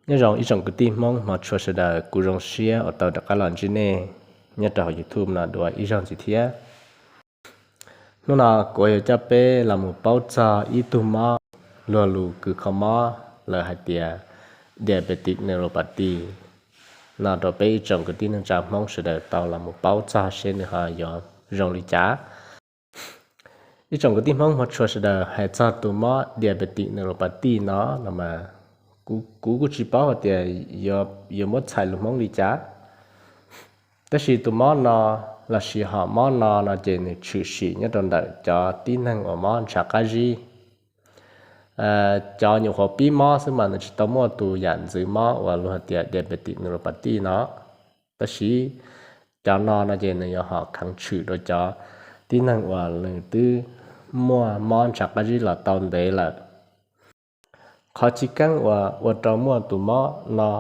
Nyob zoo ib tsoom kwv tij Hmoob hmov tshua sawv daws, kuv zoo siab uas tau rov qab los ntsib nej nyob rau hauv YouTube no dua ib zaug ntxiv thiab. Hnub no kuv yuav coj peb los mus paub txog ib tug mob luag lus kws kho mob lawv hais tias diabetic neuropathy no rau peb ib tsoom kwv tij neej tsa Hmoob sawv daws tau los mus paub txog seb nws ho yuav zoo li cas. Ib tsoom kwv tij Hmoob hmov tshua sawv daws, hais txog tus mob diabetic neuropathy no no mas kuv kuj tsis paub hais tias yuav muab txhais lus Hmoob li cas. Tab sis tus mob no lossis hom mob no no ces nws tshwm sim nyob rau ntawm cov tib neeg uas mob ntshav qab zib. Cov nyuam qhuav pib mob xwb mas nws tsis tau muaj tus yam ntxwv mob uas luag hais tias diabetic neuropathy no. Tab sis cov no no ces nws yuav hom kheev tshwm rau cov tib neeg uas nws twb muaj mob ntshav qab zib los tau ntev lawm. Qhov chiv keeb uas ua rau muaj tus mob no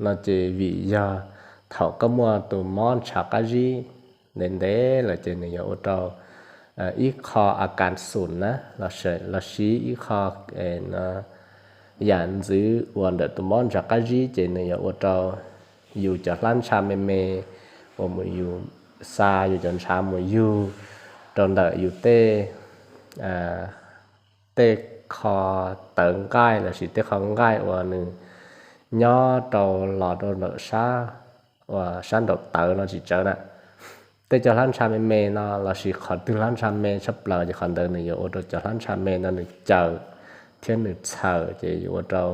no ces vim yog thaum koj muaj tus mob ntshav qab zib ntev ntev lawm ces nws yuav ua rau ib qho a kas xum na, lossis ib qho yam ntxwv uas ntawm tus mob ntshav qab zib ces nws yuav ua rau yus cov hlab ntsha me me uas mus yus xa yus cov ntshav mus yug rau ntawm yus tej tej qho tawv nqaij lossis tej qho nqaij uas nws nyob rau los rau ntawm sab uas sab nraum tawv no tsis tsawv na. Tej cov hlab ntsha me me no lossis qhov twg hlab ntsha me tshaj plaws ces qhov ntawd nws yuav ua rau cov hlab ntsha me no nws caws thiab nws txhaws ces yuav ua rau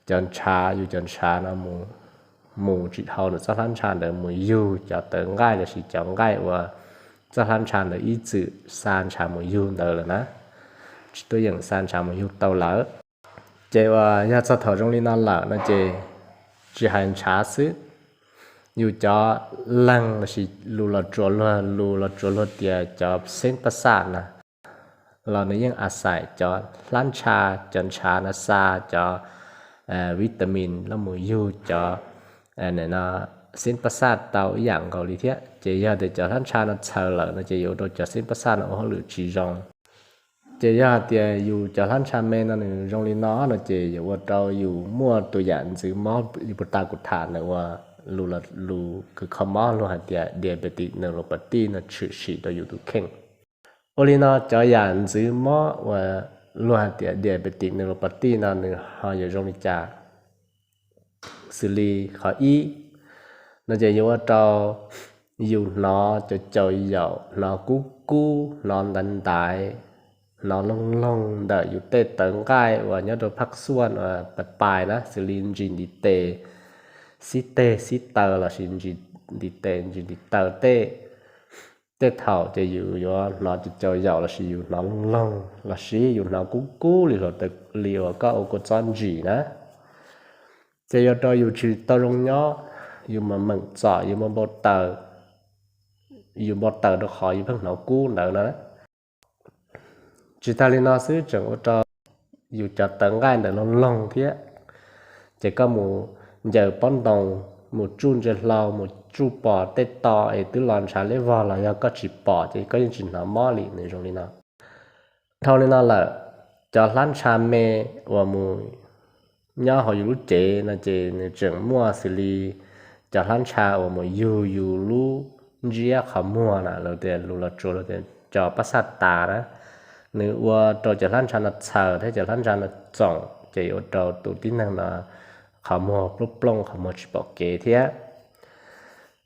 cov ntshav, yus cov ntshav no mus tsis dhau ntawm txoj hlab ntsha ntawd mus yug cov tawv nqaij lossis cov nqaij uas txoj hlab ntsha ntawd ib txwm xa ntshav mus yug ntawd lawm na, tsis tuaj yeem xa ntshav mus yug tau lawm. Ces uas yog txog thaum zoo li no lawm no ces tsis hais ntshav xwb, yus cov leeg lossis lus Los Tsuas luag, lus Los Tsuas luag tias cov xeeb pab xaj na los nws yeej a xais cov hlab ntsha, cov ntshav no xa cov vitamin los mus yug cov xeeb pab xaj tau ib yam nkaus li thiab. Ces yog tias cov hlab ntsha no txhaws lawm no ces yuav ua rau cov xeeb pab xaj no ua hauj lwm tsis zoo. Ces yog hais tias yus cov hlab ntsha me no nws zoo li no no ces yuav ua rau yus muaj tus yam ntxwv mob li puag ta kuv tham ntawm uas lus kws kho mob luag hais tias diabetic neuropathy no tshwm sim rau yus tus kheej. Ua li no cov yam ntxwv mob uas luag hais tias diabetic neuropathy no nws ho yuav zoo li cas? Xws li qhov ib no ces yuav ua rau yus hnov caum caum yaum, hnov kub kub, hnov ntaiv ntaiv, hnov loog loog ntawm yus tej tawv nqaij uas nyob rau phab xuaj uas pais pais na, xws li ntsis ntiv tes, xib teg xib taw lossis ntsis ntiv tes ntsis ntiv taw tej. Tej thaum ces yus yuav hnov caum caum yaum lossis yus hnov loog loog lossis yus hnov kub kub li hluav taws li uas koj ua kua txob ntsim na. Ces yuav rau yus tsis tau zoo nyob, yus mas meem txom, yus mas npau taws, yus npau taws rau qhov yus pheej hnov kub ntawd no. Tsis tag li no xwb, tseem ua rau yus cov tawv nqaij ntawd loog loog thiab. Ces koj mus ncaws pob ntoo, mus tsuj ntsia hlau, mus tsuj pom tej to es twb los ntshav liab vog los yog koj tsis pom ces koj yeej tsis hnov mob li. Nws zoo li no. Dhau li no lawm, cov hlab ntsha me uas mus nyob hauv yus lub cev no ces nws tseem muaj xws li cov hlab ntsha uas mus yug yus lub ntsiab qhov muag na, lus Los Tsuas tias cov pab xaj tas na. Nws ua rau cov hlab ntsha no txhaws thiab cov hlab ntsha no txoom ces yuav ua rau tus tib neeg no qhov muag plooj plooj, qhov muag tsis pom kev thiab.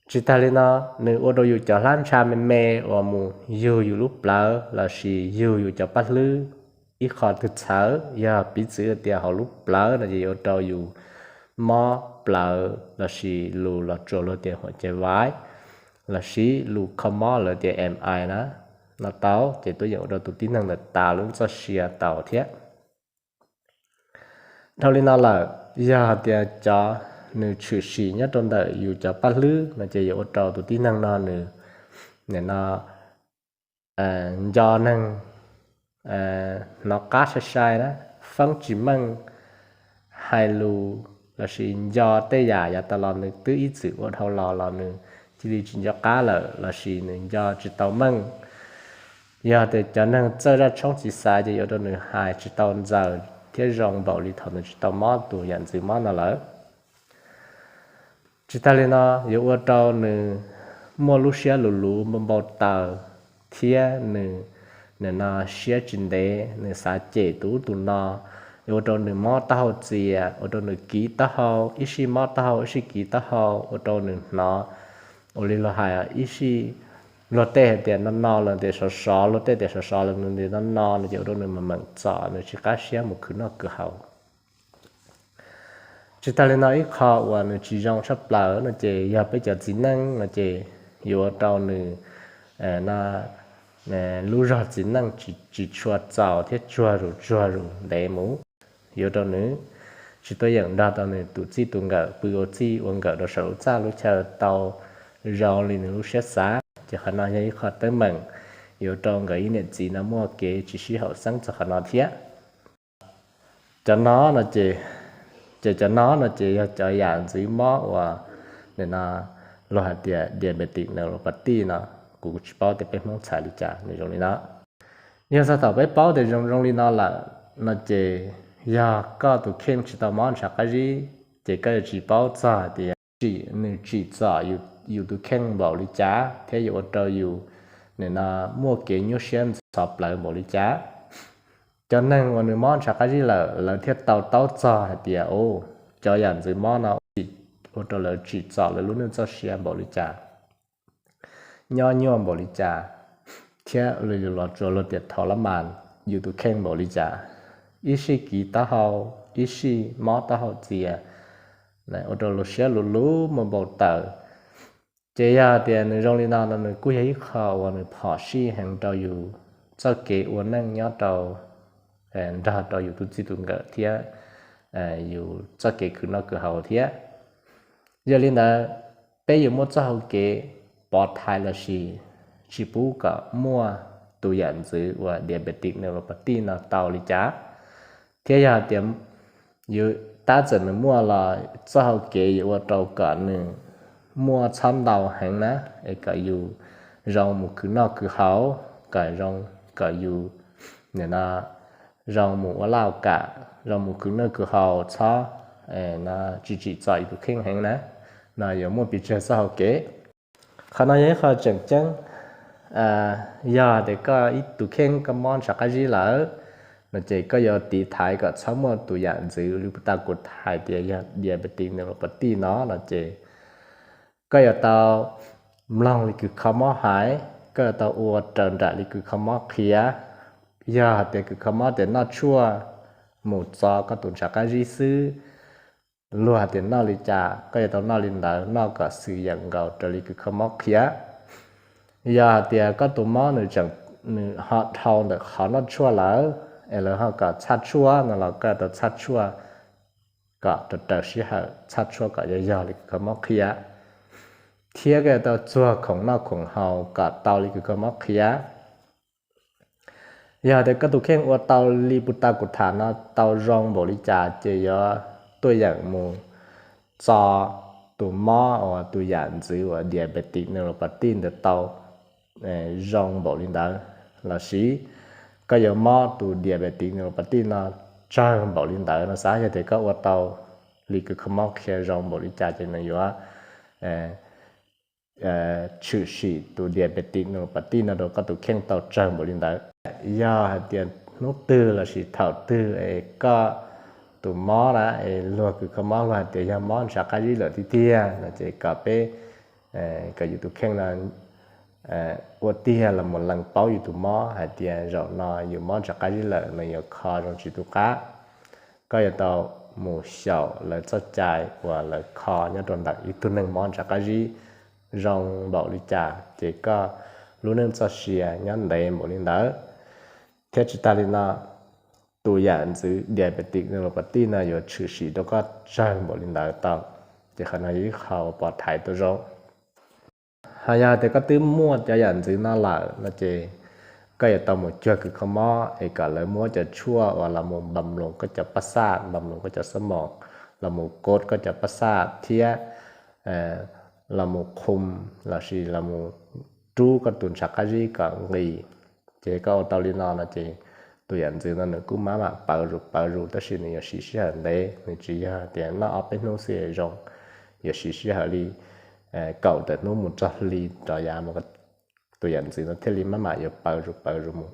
Tsis tag li no, nws ua rau yus cov hlab ntsha me me uas mus yug yus lub plawv lossis yug yus cov paj hlwb ib qho twg txhawv, yog piv txwv tias hauv lub plawv no ces yuav ua rau yus mob plawv lossis lus Los Tsuas luag tias huam cai vais lossis lus kho mob lawv tias M I na, no tau ces tuaj yeem ua rau tus tib neeg ntawd tas lub txoj sia tau thiab. Dhau li no lawm, yog hais tias cov nws tshwm sim nyob rau ntawm yus cov paj hlwb no ces yuav ua rau tus tib neeg no nws no nco neeg, hnov qab sai sai na, feeb tsis meej, hais lus lossis nco tej yam yav tas los nws twb ib txwm ua dhau los los nws cia li tsis nco qab lawm lossis nws nco tsis tau meej. Yog tias cov neeg txawj zaj tshoob txiv xaiv ces yuav rau nws hais tsis tau ntxaws thiab zoo npaum li thaum nws tsis tau mob tus yam ntxwv mob no lawm. Tsis tag li no, yuav ua rau nws muaj lub siab luv luv npau npau taws, thiab nws, nws no siab tsis ntev, nws xav cem tus ub tus no, yuav ua rau nws mob taub hau txias, ua rau nws kiv taub hau, ib sij mob taub hau ib sij kiv taub hau, ua rau nws hnov, ua li luag hais ib sij, luag tej hais tias no no los tias sov sov, luag tej tias sov sov los nws tias no no no ces ua rau nws meem meem txom, nws tsis qab siab mus khwv noj khwv haus. Tsis tag li no, ib qho uas nws tsis zoo tshaj plaws no ces yog peb cov txiv neej no ces yuav ua rau nws, no, lub zog txiv neej tsis tshua txaus thiab tsuag zus tsuag zus ntev mus, yuav ua rau nws tsis tuaj yeem nrog tau nws tus txij tus nkawm pw ua txij ua nkawm rau saum lub txaj lub chaw tau zoo li nws lub siab xav. Ces qhov no yog ib qho teeb meem yuav ua rau nkawd ib niam txiv no muaj kev tsis sib haum xeeb txog qhov no thiab. Cov no no ces, ces cov no no ces yog cov yam ntxwv mob uas, nim no luag hais tias diabetic neuropathy no, kuv tsis paub tias peb Hmoob txhais li cas, nws zoo li no. Yog txog thaum peb paub tias zoo zoo li no lawm no ces yog koj tus kheej tsis tau mob ntshav qab zib ces koj yuav tsis paub txog hais tias tsim, nws tsim txom yus tus kheej npaum li cas thiab yuav ua rau yus, nim no, muaj kev nyuaj siab ntxhov plawv npaum li cas. Cov neeg uas nws mob ntshav qab zib lawm, lawv thiaj tau taub txog hais tias, u, cov yam ntxwv mob no ua rau lawv tsim txom lawv lub neej txoj sia npaum li cas, nyob nyuaj npaum li cas, thiab los tsuas luag tias thov lab mas yus tus kheej npaum li cas, ib sij kiv taub hau, ib sij mob taub hau txias, ua rau luag siab luv luv npau npau taws. Ces yog tias nws zoo li no no nws kuj yog ib qho uas nws phom sij heev rau yus txoj kev ua neej nyob rau, nrog rau yus tus txij tus nkawm thiab yus txoj kev khwv noj khwv haus thiab. Yog li ntawd, peb yuav muaj txoj hau kev pov thaiv lossis tsis pub kom muaj tus yam ntxwv uas diabetic neuropathy no tau li cas, thiab yog hais tias yus tab txawm nws muaj los txoj hau kev yuav ua rau kom nws muaj txhob ntau heev na, es kom yus zoo mus khwv noj khwv haus, kom zoo, kom yus, nim no, zoo mus ua laj kam, zoo mus khwv noj khwv haus, txhob, no, tsis tsim txom yus tus kheej heev na, no yuav muaj pes tsawg txoj hau kev. Qhov no yog ib qho tseem ceeb. Yog tias koj ib tus kheej koj mob ntshav qab zib lawm no ces koj yuav tiv thaiv kom txhob muaj tus yam ntxwv li puag ta kuv hais tias yog diabetic neuropathy no no ces koj yuav tau mloog li kws kho mob hais, koj yuav tau ua raws nraim li kws kho mob qhia. Yog hais tias kws kho mob tias noj tshuaj mus txo koj tus ntshav qab zib xwb, luag hais tias noj li cas koj yuav tau noj li ntawd, noj kom xwm yam nkaus raws li kws kho mob qhia. Yog hais tias koj tus mob nws tseem, nws ho dhau ntawm qhov noj tshuaj lawm, es lawv ho kom txhaj tshuaj no los koj yuav tau txhaj tshuaj kom raws raws sij hawm, txhaj tshuaj kom yog yog li kws kho mob qhia, thiab koj yuav tau txuag khoom noj khoom haus kom tau li kws kho mob qhia. Yog tias koj tus kheej ua tau li puag ta kuv tham no tau zoo npaum li cas ces yuav tuaj yeem mus txo tus mob uas tus yam ntxwv uas diabetic neuropathy ntawd tau zoo npaum li ntawd, lossis koj yuav mob tus diabetic neuropathy no tsawg npaum li ntawd no xav, yog tias koj ua tau li kws kho mob qhia zoo npaum li cas ces nws yuav tshwm sim tus diabetic neuropathy no rau koj tus kheej tau tsawg npaum li ntawd. Yog hais tias hnub twg lossis thaum twg es koj tus mob na es luag kws kho mob luag hais tias yog mob ntshav qab zib lawm tiag tiag no ces kom peb, kom yus tus kheej no ua tiag los mus lees paub yus tus mob hais tias zaum no yus mob ntshav qab zib lawm no yuav kho zoo tsis tu qab. Koj yuav tau mus xyaum lawv txoj cai uas lawv kho nyob rau ntawm ib tug neeg mob ntshav qab zib zoo npaum li cas ces koj lub neej txoj sia nyob ntev npaum li ntawd. Thiab tsis tas li no, tus yam ntxwv diabetic neuropathy no yuav tshwm sim rau koj tsawg npaum li ntawd tau. Ces qhov no yog ib qho uas pov thaiv tau zoo. Ho yog tias koj twb muaj cov yam ntxwv no lawm no ces koj yuav tau mus cuag kws kho mob es kom lawv muab cov tshuaj uas los mus npam loos koj cov pab xaj, npam loos koj cov xab moos, los mus kod koj cov pab xaj thiab los mus qhum lossis los mus rub koj tus ntshav qab zib kom nqis. Ces koj ua tau li no no ces tus yam ntxwv no nws kuj maj mam pawv zus pawv zus tab sis nws yuav siv sij hawm ntev, nws tsis yog tias noj ob peb hnub xwb zoo. yuav siv sij hawm li kaum tawm hnub mus txog hli rov yav mus, tus yam ntxwv no thiaj li maj mam yuav paws zus paws zus mus.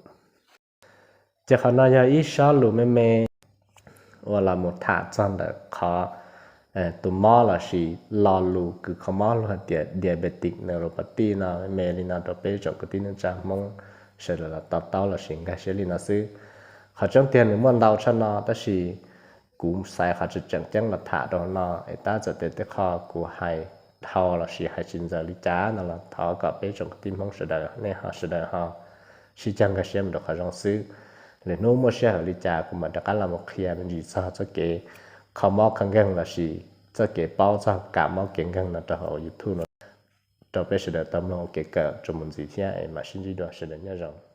Ces qhov no yog ib sob lus me me uas los mus tham txog ntawm qhov tus mob lossis lo lus kws kho mob lug hais tias diabetic neuropathy no me li no rau peb tsoom kwv tij neej tsa Hmoob sawv daws los to taub lossis nkag siab li no xwb. Qhov tseeb tiag nws muaj ntau tshaj no tab sis kuv xaiv qhov tseem ceeb los tham rau no es tab txawm tias tej qho kuv hais dhau lossis hais tsis ntxaws li cas no los thov kom peb tsoom kwv tij Hmoob sawv daws nej ho sawv daws ho sib cog nkag siab mus rau qhov zoo xwb. Lwm hnub muaj sij hawm li cas kuv mam rov qab los mus qhia me ntsis txog txoj kev kho mob kho nkeeg lossis txoj kev paub txog kev mob kev nkeeg no rau hauv YouTube no rau peb sawv daws tau mloog ua kev kawm tso mus ntxiv thiab es mam sib ntsib dua, sawv daws nyob zoo.